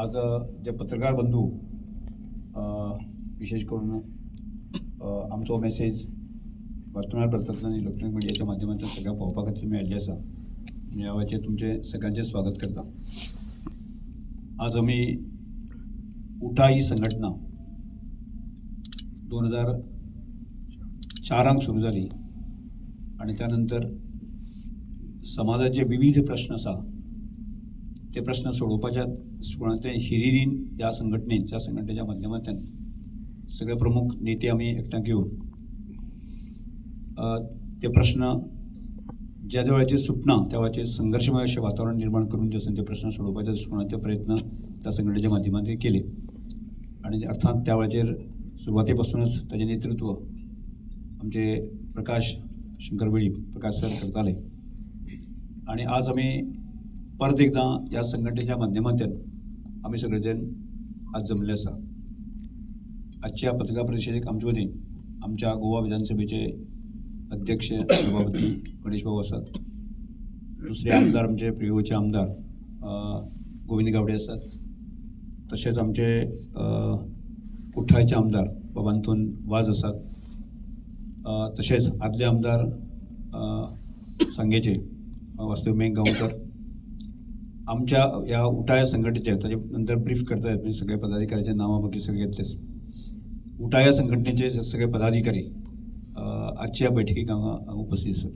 आज जे पत्रकार बंधू विशेष करून आमचो मॅसेज वर्तमानपत्रांतल्यान, इलेक्ट्रॉनीक मिडियाच्या माध्यमांतल्यान सगळ्या पावोवपा खातीर तुमी आयिल्ले आसा, ह्या वेळाचेर तुमचें सगळ्यांचें स्वागत करता. आज आमी उठा ही संघटना 2004 सुरू जाली आनी त्या नंतर समाजाचे विविध प्रश्न आसा ते प्रश्न सोडोवपाच्या दृश्टिकोणांतल्यान हिरिरीन ह्या संघटनेन, त्या संघटनेच्या माध्यमांतल्यान सगळे प्रमुख नेते आमी एकठांय घेवन ते प्रश्न ज्या ज्या वेळाचेर सुटना त्या वेळाचेर संघर्शमय अशें वातावरण निर्माण करून जे आसा ते प्रश्न सोडोवपाच्या दृश्टिकोणांतले प्रयत्न त्या संघटनेच्या माध्यमांतल्यान केले. आनी अर्थात त्या वेळाचेर सुरवाते पासूनच ताजें नेतृत्व आमचे प्रकाश शंकर वेळीप, प्रकाश सर करताले. आनी आज आमी परत एकदां ह्या संघटनेच्या माध्यमांतल्यान आमी सगळे जाण आज जमले आसा. आजच्या पत्रकार परिशदेक आमचे वतीन आमच्या गोवा विधानसभेचे अध्यक्ष सभापती गणेश बाबू आसात, दुसरे आमदार आमचे प्रियोचे आमदार गोविंद गावडे आसात, तशेंच आमचे कुठ्ठाळचे आमदार बाब आंतोन वाज आसात, तशेंच आदले आमदार सांगेचे वासुदेव मेंग गांवकर. आमच्या ह्या उटाया संघटनेचे ताजे नंतर ब्रीफ करता येत, म्हणजे सगळे पदाधिकाऱ्याचे नांवां बाकी सगळे घेतलेच. उटाया संघटनेचे सगळे पदाधिकारी आजच्या बैठकीक हांगा उपस्थित आसात.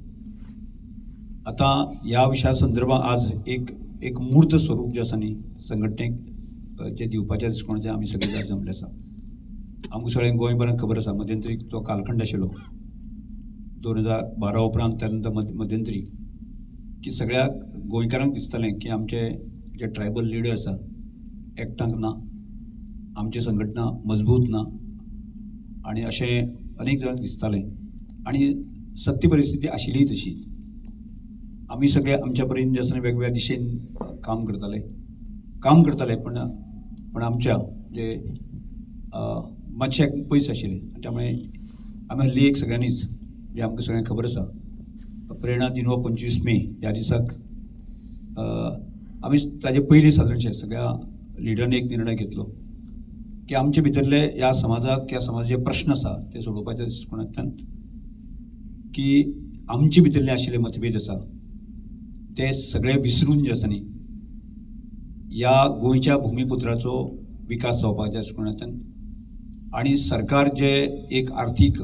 आतां ह्या विशया संदर्भात आज एक एक मूर्त स्वरूप जें आसा न्ही संघटनेक जें दिवपाच्या दृश्टिकोणाचेर आमी सगळे जाण जमले आसा. आमकां सगळ्यांक गोंयभरांत खबर आसा, मध्यंतरी जो कालखंड आशिल्लो 2012 उपरांत, त्या नंतर मध्यंतरी की सगळ्या गोंयकारांक दिसतालें की आमचे जे ट्रायबल लिडर आसा एकठांक ना, आमची संघटना मजबूत ना, आनी अशें अनेक जाणांक दिसतालें. आनी सत्य परिस्थिती आशिल्ली तशी. आमी सगळे आमच्या परीन जे आसा वेगवेगळ्या दिशेन काम करताले, काम करताले, पण पण आमच्या जे मातशे पयस आशिल्ले. त्यामुळे आमी हल्ली एक सगळ्यांनीच जे आमकां सगळ्यांक खबर आसा, प्रेरणा दिन हो 25 मे ह्या दिसाक आमी ताजे पयलीं सादारणशे सगळ्या लिडरांनी एक निर्णय घेतलो की आमचे भितरले ह्या समाजाक, ह्या समाजाचे प्रश्न आसा ते सोडोवपाच्या दृश्टिकोणांतल्यान की आमचे भितरले आशिल्ले मतभेद आसा ते सगळे विसरून जे आसा न्ही ह्या गोंयच्या भुमिपुत्राचो विकास जावपाच्या दृश्टिकोणांतल्यान आनी सरकार जे एक आर्थीक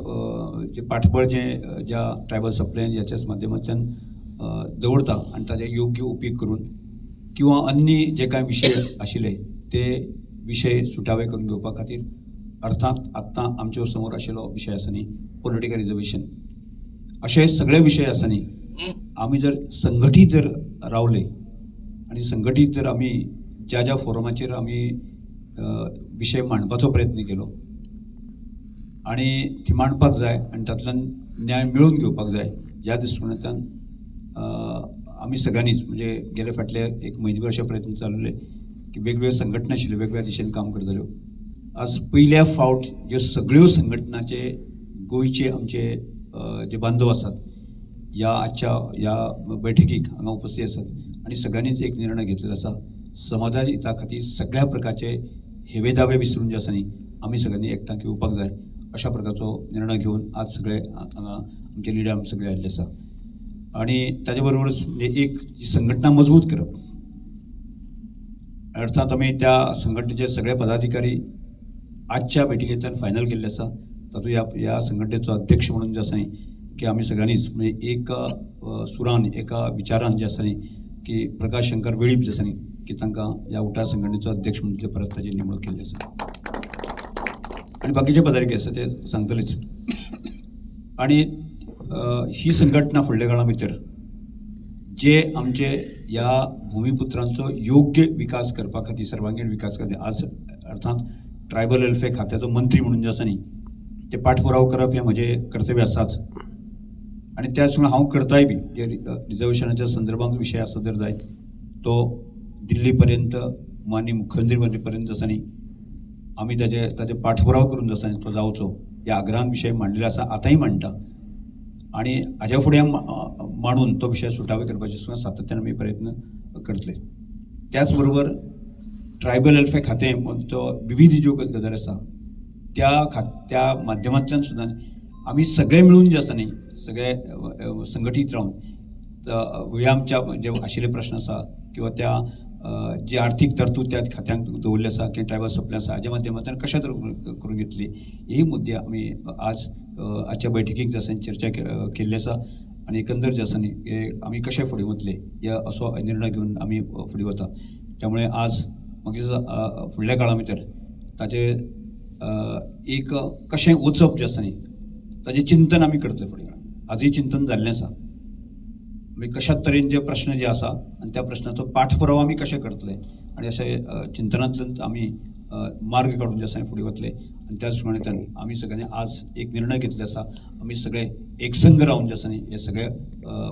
जे पाठबळ जे ज्या ट्रायबल सप्लायन ह्याच्याच माध्यमांतल्यान दवरता आनी ताजे योग्य उपेग करून किंवा अन्य जे कांय विशय आशिल्ले ते विशय सुटावे करून घेवपा खातीर, अर्थात आत्तां आमच्या समोर आशिल्लो विशय आसा न्ही पॉलिटिकल रिजर्वेशन, अशे सगळे विशय आसा न्ही आमी जर संघटीत जर रावले आनी संघटीत जर आमी ज्या ज्या फोरमाचेर आमी विशय मांडपाचो प्रयत्न केलो आनी ती मांडपाक जाय आनी तातूंतल्यान न्याय मेळोवन घेवपाक जाय ह्या दृश्टिकोणांतल्यान आमी सगळ्यांनीच म्हणजे गेले फाटले एक म्हयनो अशे प्रयत्न चालवले की वेगवेगळ्यो संघटना आशिल्ल्यो वेगवेगळ्या दिशेन काम करताल्यो. आज पयल्या फावट ज्यो सगळ्यो संघटनाचे गोंयचे आमचे जे बांधव आसात ह्या आजच्या ह्या बैठकीक हांगा उपस्थित आसात आनी सगळ्यांनीच एक निर्णय घेतलेलो आसा, समाजाच्या हिता खातीर सगळ्या प्रकारचे हेवे दावे विसरून जे आसा न्ही आमी सगळ्यांनी एकठांय येवपाक जाय अशा प्रकारचो निर्णय घेवन आज सगळे हांगा आमचे लिडर आमी सगळे आयिल्ले आसा. आनी ताजे बरोबरच म्हणजे एक जी संघटना मजबूत करप, अर्थात आमी त्या संघटनेचे सगळे पदाधिकारी आजच्या बैठकींतल्यान फायनल केल्ले आसा. तातूंत ह्या ह्या संघटनेचो अध्यक्ष म्हणून जे आसा न्ही की आमी सगळ्यांनीच म्हणजे एका सुरान, एका विचारान जे आसा न्ही की प्रकाश शंकर वेळीप जे आसा न्ही की तांकां ह्या उटा संघटनेचो अध्यक्ष म्हणून ते परत ताजी नेमणूक केल्ली आसा. आनी बाकीचे पदाधिकारी आसा ते सांगतलेच. आनी ही संघटना फुडल्या काळा भितर जे आमचे ह्या भुमिपुत्रांचो योग्य विकास करपा खातीर, सर्वांगीण विकास खातीर आज अर्थात ट्रायबल वेलफेअर खात्याचो मंत्री म्हणून जे आसा न्ही ते पाठपुरावो करप हें म्हजें कर्तव्य आसाच आनी त्याच वांगडा हांव करताय बी जे रिजर्वेशनाच्या संदर्भात विशय आसा जर जायत तो दिल्ली पर्यंत माननीय मुख्यमंत्री पर्यंत आसा न्ही आमी ताजे ताजे पाठपुरावो करून आसा न्ही तो जावचो ह्या आग्रहान विशय मांडलेलो आसा, आतांय मांडटा आनी हाज्या फुडें मांडून तो विशय सुटावे करपाचे सुद्दां सातत्यान आमी प्रयत्न करतले. त्याच बरोबर ट्रायबल वेलफेअर खातें जो विविध ज्यो गजाली आसा त्या त्या माध्यमांतल्यान सुद्दां आमी सगळे मेळून जे आसा न्ही सगळे संघटीत रावन हे आमच्या जे आशिल्ले प्रश्न आसा किंवा त्या जी आर्थीक तरतूद त्या खात्यांक दवरली आसा किंवा ट्रायबल सप्लाय आसा हाज्या माध्यमांतल्यान कशा तरेन करून घेतली ही मुद्दे आमी आज आजच्या बैठकीक जे आसा चर्चा केल्ली आसा आनी एकंदर जे आसा न्ही हे आमी कशे फुडें वतले हे असो निर्णय घेवन आमी फुडें वता. त्यामुळे आज म्हाका फुडल्या काळा भितर ताजे एक कशें वचप जें आसा न्ही ताजें चिंतन आमी करतले फुडें. आजूय चिंतन जाल्लें आसा आमी कशा तरेन जे प्रश्न जे आसा आनी त्या प्रश्नाचो पाठपुरावो आमी कशें करतले आनी अशें चिंतनांतल्यान आमी मार्ग काडून जे आसा फुडें वतले. आनी त्याच प्रमाणांतल्यान आमी सगळ्यांनी आज एक निर्णय घेतले आसा आमी सगळे एकसंघ रावन जे आसा न्ही हे सगळे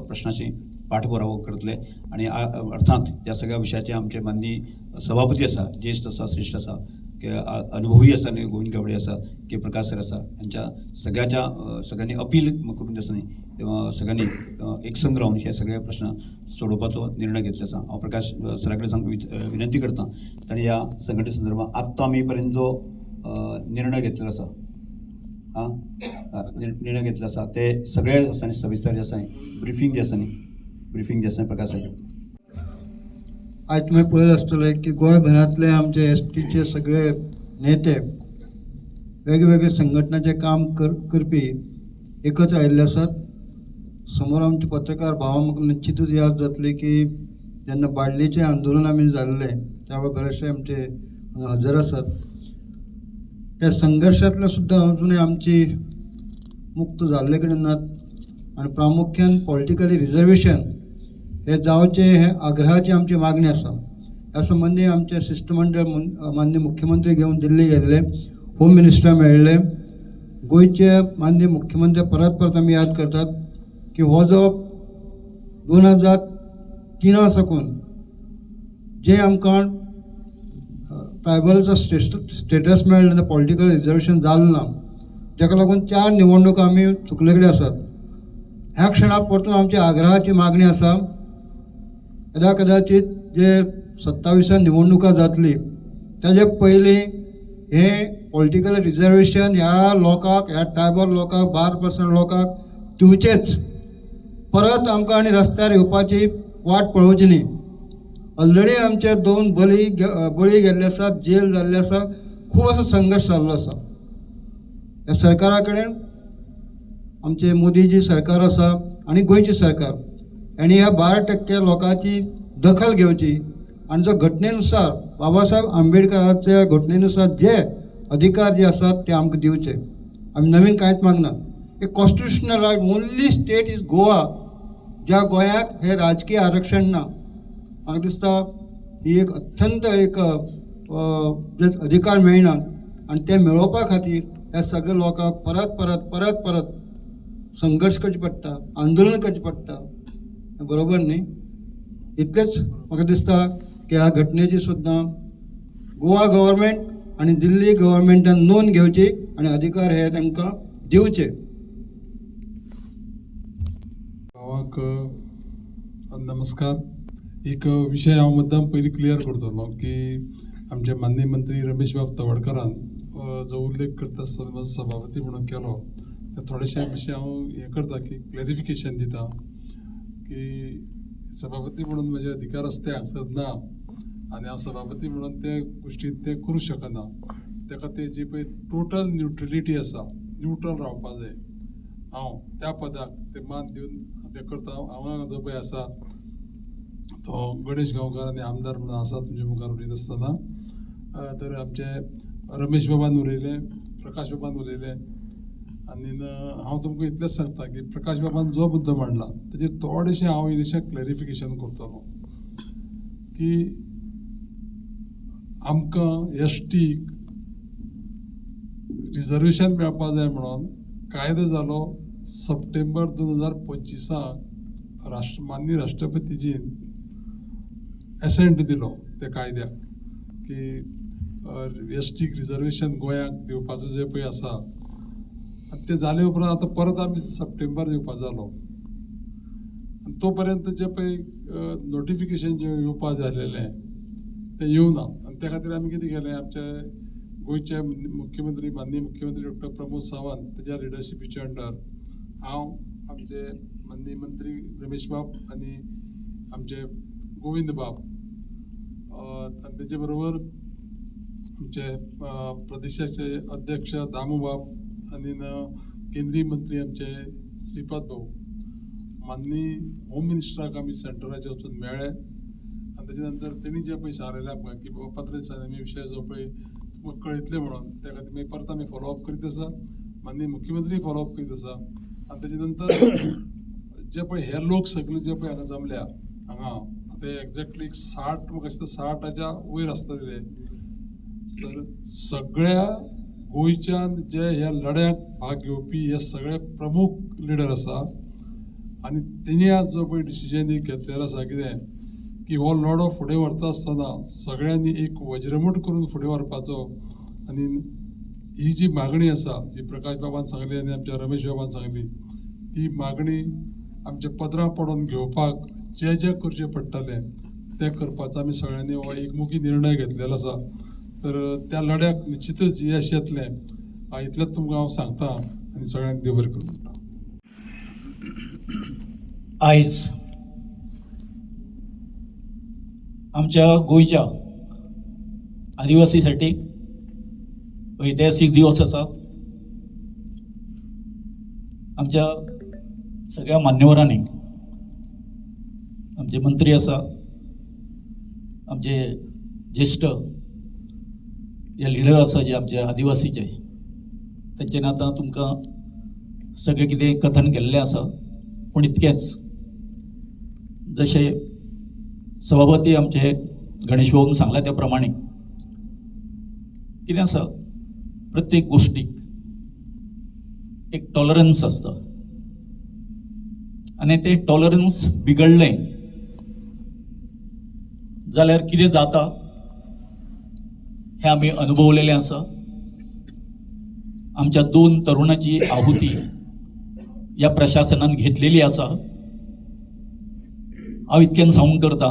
प्रश्नाची पाठपुरावो करतले. आनी अर्थात ह्या सगळ्या विशयाचे आमचे माननीय सभापती आसा, ज्येश्ठ आसा, श्रेश्ठ आसा, अनुभवी आसा न्ही गोविंद गावडे आसा, के प्रकाश सर आसा, हांच्या सगळ्याच्या सगळ्यांनी अपील करून जे आसा न्ही सगळ्यांनी एकसंघ रावन हे सगळे प्रश्न सोडोवपाचो निर्णय घेतले आसा. हांव प्रकाश सरा कडेन सांग विनंती करता तांणी ह्या संघटने संदर्भात आत्तां आमी पर्यंत जो निर्णय घेतलेलो आसा निर्णय घेतलो आसा ते सगळे आसा न्ही सविस्तर जे आसा ब्रिफींग जे आसा न्ही ब्रिफींग जे आसा प्रकाश सर. आज तुमी पळयलें आसतलें की गोंयभरांतले आमचे एस टीचे सगळे नेते वेगवेगळे संघटनाचे काम करपी एकत्र आयिल्ले आसात. समोर आमचे पत्रकार भावांक म्हाका निश्चितूच याद जातली की जेन्ना बार्लेचें आंदोलन आमी जाल्लें त्या वेळार बरेचशे आमचे हजर आसात. त्या संघर्शांतल्यान सुद्दां अजुनूय आमची मुक्त जाल्ले कडेन नात आनी प्रामुख्यान पॉलिटिकली रिजर्वेशन हे जावचें हे आग्रहाची आमची मागणी आसा. ह्या संबंदी आमचें शिश्टमंडळ माननीय मुख्यमंत्री घेवन दिल्ली गेल्ले, होम मिनिस्टर मेळ्ळे. गोंयचे माननीय मुख्यमंत्री परत परत आमी याद करतात की हो जो 2003 साकून जे आमकां ट्रायबलाचो स्टेटस मेळ्ळें ना, पॉलिटिकल रिजर्वेशन जालें ना, जाका लागून 4 निवडणुको आमी चुकले कडेन आसात. ह्या क्षणाक परतून आमची आग्रहाची मागणी आसा, यदा कदाचीत जे 27 निवडणुका जातली ताजे पयलीं हें पॉलिटिकल रिजर्वेशन ह्या लोकांक, ह्या ट्रायबल लोकांक, 12% लोकांक दिवचेंच. परत आमकां आनी रस्त्यार येवपाची वाट पळोवची न्ही. ऑलरेडी आमचे 2 बळी गेल्ले आसात, जेल जाल्ले आसा, खूब असो संघर्श जाल्लो आसा. ह्या सरकारा कडेन आमचे मोदीजी सरकार आसा आनी गोंयची सरकार आनी ह्या 12% लोकांची दखल घेवची आनी जो घटनेनुसार बाबासाहेब आंबेडकराच्या घटनेनुसार जे अधिकार जे आसात ते आमकां दिवचे. आमी नवीन कांयच मागना. एक constitutional right, only state is Goa, ज्या गोंयाक हें राजकीय आरक्षण ना. म्हाका दिसता ही एक अत्यंत एक जे अधिकार मेळना आनी ते मेळोवपा खातीर ह्या सगळ्या लोकांक परत परत परत परत संघर्श करचे पडटा, आंदोलन करचें पडटा, बरोबर न्ही? इतलेंच म्हाका दिसता की ह्या घटनेची सुद्दां गोवा गव्हर्मेंट आनी दिल्ली गव्हर्मेंटान नोंद घेवची आनी अधिकार हे तांकां दिवचे. भावाक नमस्कार. एक विशय हांव मुद्दाम पयलीं क्लियर करतलो की आमचे माननीय मंत्री रमेश बाब तवडकरान जो उल्लेख करता आसतना सभापती म्हणून केलो, ते थोडेशें मातशें हांव हें करता की क्लॅरिफिकेशन दिता की सभापती म्हणून म्हजे अधिकार आसा ते हांगसर ना आनी हांव सभापती म्हणून ते गोश्टीन तें करूं शकना. ताका ते जी पळय टोटल न्युट्रलिटी आसा, न्युट्रल रावपा जाय. हांव त्या पदाक ते मान दिवन तें करता. हांव जो पळय आसा तो गणेश गांवकार आनी आमदार म्हणून आसा तुमच्या मुखार उलयता आसतना, तर आमचे रमेश बाबान उलयलें, प्रकाश बाबान उलयलें आनी हांव तुमकां इतलेंच सांगता की प्रकाश बाबान जो मुद्दो मांडला तेजेर थोडेशें हांव इल्लेशें क्लॅरिफिकेशन करतलो की आमकां एस टीक रिजर्वेशन मेळपा जाय म्हणून कायदो जालो सप्टेंबर 2025 माननीय राष्ट्रपतीजीन एसेंट दिलो त्या कायद्याक की एस टीक रिजर्वेशन गोंयाक दिवपाचो जें पळय आसा आनी तें जाले उपरांत आतां परत आमी सप्टेंबर येवपा जालो आनी तो पर्यंत जें पळय नोटिफिकेशन जें येवपा जालेलें तें तें येवना आनी त्या खातीर आमी कितें केलें, आमचे गोंयचे मुख्यमंत्री माननीय मुख्यमंत्री डॉक्टर प्रमोद सावंत तेज्या लिडरशिपीच्या अंडर हांव, आमचे माननीय मंत्री रमेश बाब आनी आमचे गोविंद बाब आनी तेजे बरोबर आमचे प्रदेशाचे अध्यक्ष दामू बाब आनी केंद्रीय मंत्री आमचे श्रीपाद भाऊ, माननीय होम मिनिस्टराक आमी सेंट्रलाचे वचून मेळ्ळे आनी तेजे नंतर तेणी जें पळय सांगलेलें आमकां की बाबा 15 दिसांनी आमी विशय जो पळय तुमकां कळयतले म्हणून, त्या खातीर मागीर परत आमी फॉलोअप करीत आसा, माननीय मुख्यमंत्री फॉलोअप करीत आसा. आनी तेजे नंतर जे पळय हे लोक सगळे जे पळय हांगा जमल्या हांगा ते एक्झॅक्टली 60 म्हाका दिसता 60च्या वयर आसतले सर. सगळ्या गोंयच्यान जे ह्या लढ्याक भाग घेवपी हे सगळे प्रमुख लिडर आसा आनी तेणी आज जो पळय डिसिजन घेतलेलो आसा कितें की हो लढो फुडें व्हरता आसतना सगळ्यांनी एक वज्रमूठ करून फुडें व्हरपाचो आनी ही जी मागणी आसा जी प्रकाश बाबान सांगली आनी आमच्या रमेश बाबान सांगली ती मागणी आमच्या पदरां पडोवन घेवपाक जे जे करचें पडटलें तें करपाचो आमी सगळ्यांनी हो एकमुखी निर्णय घेतलेलो आसा. तर त्या लढ्याक निश्चितच यश येतलें इतलेंच तुमकां हांव सांगता आनी सगळ्यांक देव बरें करूं. आयज आमच्या गोंयच्या आदिवासीसाठी ऐतिहासीक दिवस आसा. आमच्या सगळ्या मान्यवरांनी, आमचे मंत्री आसा, आमचे ज्येश्ठ जे लिडर आसा जे आमचे आदिवासीचे, तेंच्यानी आतां तुमकां सगळें कितें कथन केल्लें आसा. पूण इतकेंच, जशें सभापती आमचे गणेश भाऊन सांगला त्या प्रमाणे कितें आसा, प्रत्येक गोश्टीक एक टॉलरन्स आसता आनी तें टॉलरन्स बिगडलें जाल्यार कितें जाता हें आमी अनुभवलेलें आसा. आमच्या 2 तरुणाची आहुती ह्या प्रशासनान घेतलेली आसा. हांव इतक्यान सांगूंक करता,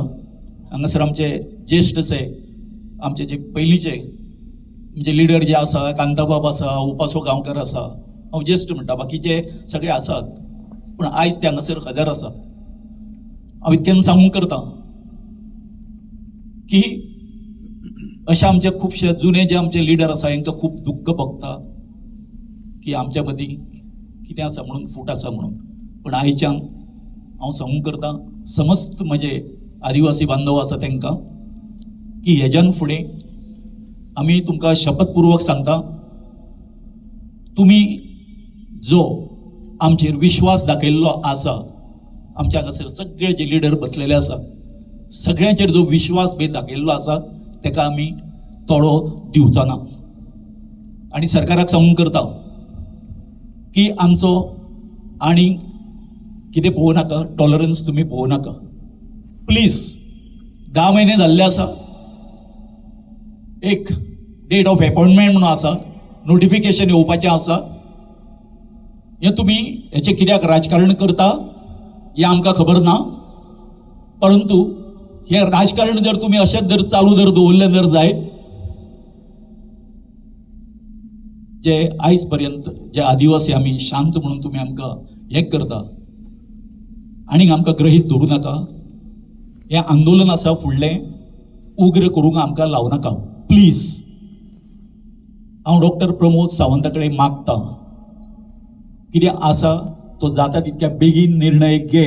हांगासर आमचे ज्येश्ठ अशे आमचे जे पयलींचे म्हणजे लिडर जे आसा, कांताबाब आसा, उपासो गांवकर आसा, हांव ज्येश्ठ म्हणटा, बाकीचे सगळे आसात पूण आयज ते हांगासर हजर आसात. हांव इतक्यान सांगूंक करता की अशे आमचे खुबशे जुने जे आमचे लिडर आसा हेंकां खूब दुख्ख भोगता की आमच्या मदीं कितें आसा म्हणून, फूट आसा म्हणून. पूण आयच्यान हांव सांगूंक करता समस्त म्हजे आदिवासी बांधव आसा तांकां की हेज्यान फुडें आमी तुमकां शपथपूर्वक सांगता, तुमी जो आमचेर विश्वास दाखयल्लो आसा, आमच्या हांगासर सगळे जे लिडर बसलेले आसा सगळ्यांचेर जो विश्वास बी दाखयल्लो आसा ताका आमी तोडो दिवचो ना. आनी सरकाराक सांगूंक करता की आमचो आनी कितें पळोवं नाका, टॉलरन्स तुमी पळोवं नाका प्लीज. 10 म्हयने जाल्ले आसा, एक डेट ऑफ एपॉयंटमेंट म्हणून आसा, नोटिफिकेशन येवपाचें आसा. हें तुमी हेचें कित्याक राजकारण करता हें आमकां खबर ना, परंतु हें राजकारण जर तुमी अशेंच जर चालू जर दवरलें जर जायत, जे आयज पर्यंत जे आदिवासी आमी शांत म्हणून तुमी आमकां हें करता आनी आमकां गृहीत धरूं नाका. हें आंदोलन आसा फुडलें उग्र करूंक आमकां लावं नाका प्लीज. हांव डॉक्टर प्रमोद सावंता कडेन मागता, कितें आसा तो जाता तितक्या बेगीन निर्णय घे,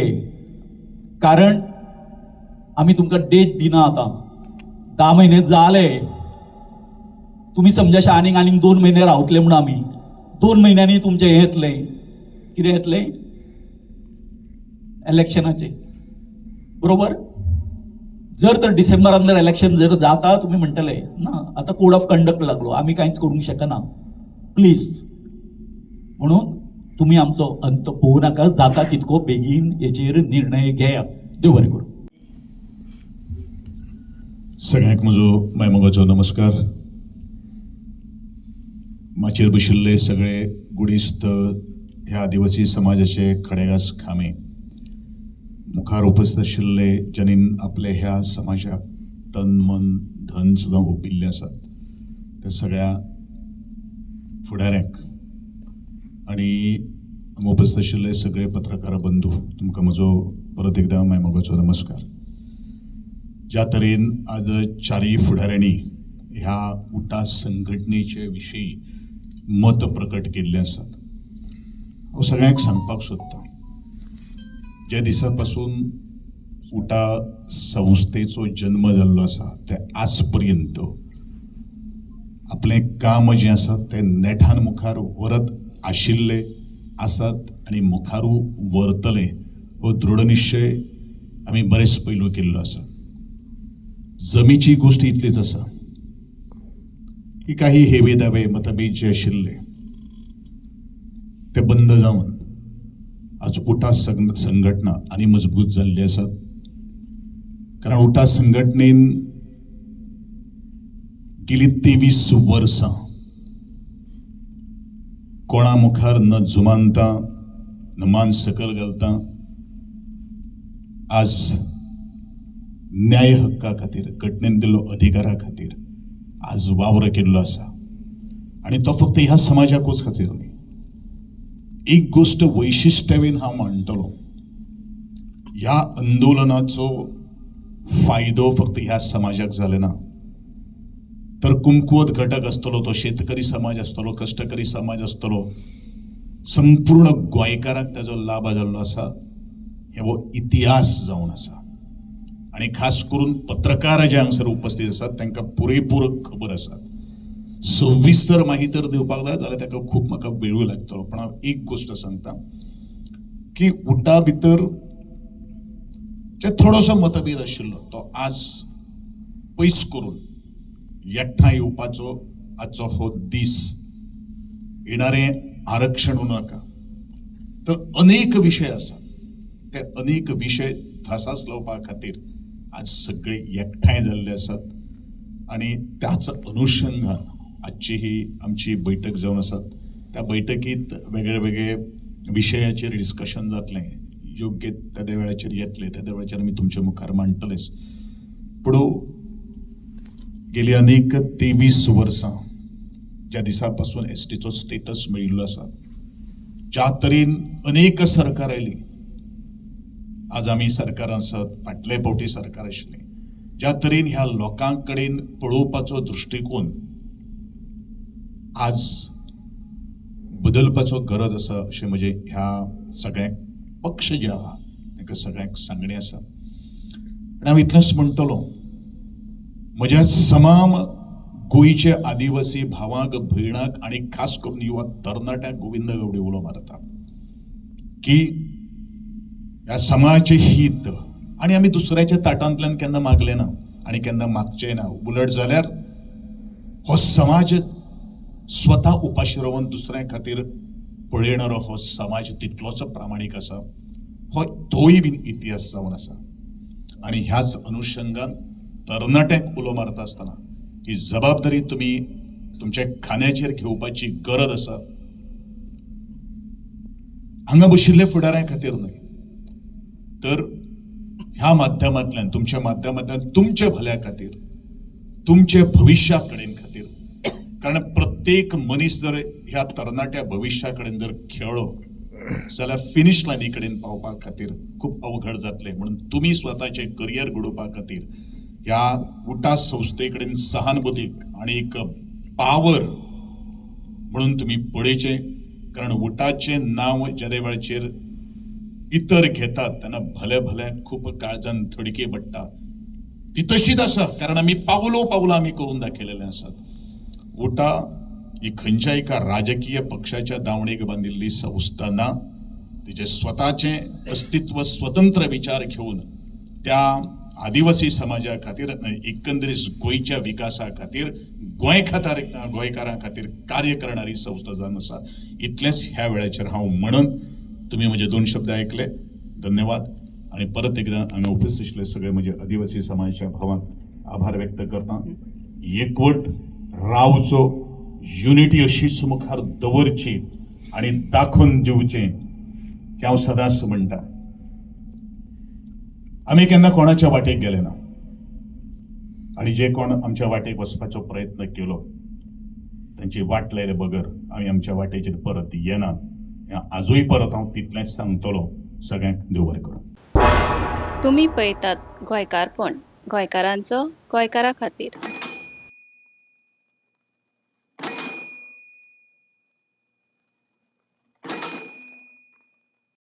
कारण आमी तुमकां डेट दिना. आतां 10 म्हयने जाले, तुमी समजा आनीक आनीक 2 म्हयने रावतले म्हणून आमी 2 म्हयन्यांनी तुमचें हें येतलें, कितें येतलें इलेक्शनाचें, बरोबर? जर तर डिसेंबरान जर इलेक्शन जर जाता तुमी म्हणटले ना आतां कोड ऑफ कंडक्ट लागलो, आमी कांयच करूंक शकना, प्लीज. म्हणून तुमी आमचो अंत पळोवं नाका, जाता तितको बेगीन हेचेर निर्णय घेया. देव बरें करूं. सगळ्यांक म्हजो मायमोगाचो नमस्कार. माचयेर बशिल्ले सगळे गुणेस्त ह्या आदिवासी समाजाचे खडेगास खांबे, मुखार उपस्थित आशिल्ले ज्यांनी आपले ह्या समाजाक तन मन धन सुद्दां ओंपिल्लें आसात त्या सगळ्या फुडाऱ्यांक आनी हांगा उपस्थित आशिल्ले सगळे पत्रकार बंधू, तुमकां म्हजो परत एकदां मायमोगाचो नमस्कार. ज्या तरेन आज चारय फुडाऱ्यांनी ह्या उटा संघटनेचे विशीं मत प्रकट केल्लें आसात, हांव सगळ्यांक सांगपाक सोदतां, ज्या दिसा पासून उटा संस्थेचो जन्म जाल्लो आसा ते आज पर्यंत आपलें काम जें आसा तें नेटान मुखार व्हरत आशिल्ले आसात आनी मुखारू व्हरतले हो दृढ निश्चय आमी बरेच पयलू केल्लो आसा. जमीची गोश्ट इतलीच आसा की काही हेवे दावे मतभेद जे आशिल्ले ते बंद जावन आज उटा संघटना आनी मजबूत जाल्ली आसात. कारण उटा संघटनेन गेली 23 वर्सां कोणा मुखार न जुमानता न मान सकल घालता आज न्याय हक्का खातीर, घटनेन दिल्लो अधिकारा खातीर आज वावर केल्लो आसा. आनी तो फक्त ह्या समाजाकूच खातीर न्ही. एक गोश्ट वैशिश्ट्यवेन हांव मांडटलो, ह्या आंदोलनाचो फायदो फक्त ह्या समाजाक जाले ना, तर कुमकुवत घटक आसतलो तो शेतकरी समाज आसतलो, कश्टकरी समाज आसतलो, संपूर्ण गोंयकारांक ताजो लाभ जाल्लो आसा. हे हो इतिहास जावन आसा. आनी खास करून पत्रकार जे हांगसर उपस्थित आसात तांकां पुरेपूर खबर आसात. सविस्तर माहिती तर दिवपाक जाय जाल्यार ताका खूब म्हाका वेळूय लागतलो, पण हांव एक गोश्ट सांगता की उटा भितर जे थोडोसो मतभेद आशिल्लो तो आज पयस करून एकठांय येवपाचो आजचो हो दीस. येणारें आरक्षण म्हणू नाका, तर अनेक विशय आसात, ते अनेक विशय थासास लावपा खातीर आज सगळे एकठांय जाल्ले आसात. आनी त्याच अनुशंगान आजची ही आमची बैठक जावन आसात. त्या बैठकीत वेगळे वेगळे विशयाचेर डिस्कशन जातलें, योग्य त्या वेळाचेर येतलें, त्या वेळाचेर आमी तुमच्या मुखार मांडटलेच. पूण गेली अनेक 23 वर्सां ज्या दिसा पासून एसटीचो स्टेटस मेळिल्लो आसा, ज्या तरेन अनेक सरकार आयली, आज आमी सरकारान आसात, फाटले फावटी सरकार आशिल्लें, ज्या तरेन ह्या लोकां कडेन पळोवपाचो दृश्टिकोन आज बदलपाचो गरज आसा अशें म्हजें ह्या सगळ्यांक पक्ष जे आहा तांकां सगळ्यांक सांगणें आसा. आनी हांव इतलेंच म्हणटलो, म्हज्या समाम गोंयचे आदिवासी भावांक, भयणांक आनी खास करून युवा तरणाट्यांक गोविंद गावडे उलो मारता की ह्या समाजाचें हीत आनी आमी दुसऱ्याच्या ताटांतल्यान केन्ना मागलें ना आनी केन्ना मागचें ना. उलट जाल्यार हो समाज स्वता उपाशी रावन दुसऱ्या खातीर पळयणारो हो समाज तितलोच प्रामाणीक आसा, हो तोय बीन इतिहास जावन आसा. आनी ह्याच अनुशंगान तरणाट्यांक उलो मारता आसतना ही जबाबदारी तुमी तुमच्या खांद्याचेर घेवपाची गरज आसा. हांगा बशिल्ले फुडाऱ्यां खातीर न्हय, तर ह्या माध्यमांतल्यान, तुमच्या माध्यमांतल्यान तुमच्या भल्या खातीर, तुमच्या भविश्या कडेन खातीर. कारण प्रत्येक मनीस जर ह्या तरणाट्या भविश्या कडेन जर खेळ्ळो जाल्यार फिनीश लायनी कडेन पावपा खातीर खूब अवघड जातलें. म्हणून तुमी स्वताचें करियर घडोवपा खातीर ह्या उटा संस्थे कडेन सहानुभूती आनी एक पावर म्हणून तुमी पळयचें. कारण उटाचें नांव जेदे वेळाचेर इतर घेतात तेन्ना भले भले खूब काळजान धडके पडटा, ती तशीच आसा. कारण आमी पावलो पावलां आमी करून दाखयलेलें आसात. उटा ही खंयच्या एका राजकीय पक्षाच्या दावणेक बांदिल्ली संस्था ना, तिचें स्वताचें अस्तित्व स्वतंत्र विचार घेवन त्या आदिवासी समाजा खातीर, एकंदरीत गोंयच्या विकासा खातीर, गोंयकारां खातीर कार्य करणारी संस्था जावन आसा. इतलेंच ह्या वेळाचेर हांव म्हणून तुमी म्हजे 2 शब्द आयकले, धन्यवाद. आनी परत एकदां हांगा उपस्थित आशिल्ले सगळे म्हजे आदिवासी समाजाच्या भावांक आभार व्यक्त करता. एकवट रावचो, युनिटी अशीच मुखार दवरची आनी दाखोवन दिवचें की हांव सदांच म्हणटा, आमी केन्ना कोणाच्या वाटेक गेले ना. आनी जे कोण आमच्या वाटेक वचपाचो प्रयत्न केलो तांची वाट लायले बगर आमी आमच्या वाटेचेर परत येनात हें आजूय परत हांव तितलेंच सांगतलो. सगळ्यांक देव बरें करूं. तुमी पळयतात गोंयकारपण, गोंयकारांचो गोंयकारा खातीर.